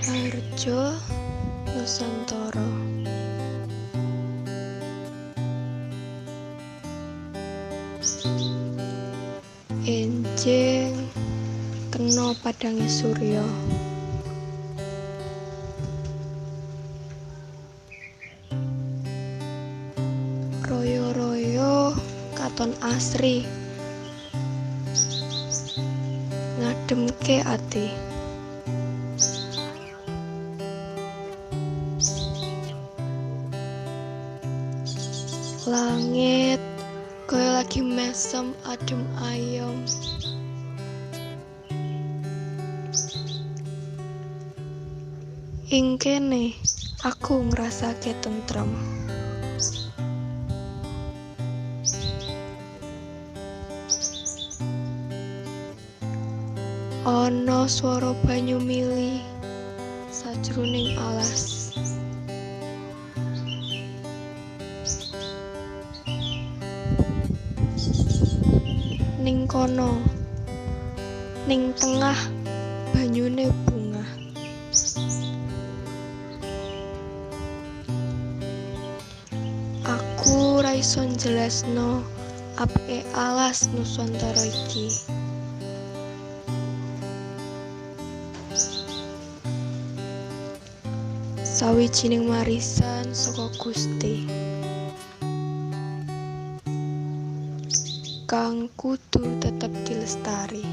Harjo Nusantara. Enjing kena padhange surya. Royo-royo katon asri, ngademke ati. Langit kaya lagi mesem adem ayem. Ing kene aku ngrasake tentrem. Ana swara banyu mili sajroning alas. Ning kono, ning tengah banyune bungah. Aku ra iso njelasno apike alas Nusantara iki. Sawijining warisan saka Gusti kang kudu tetep dilestari.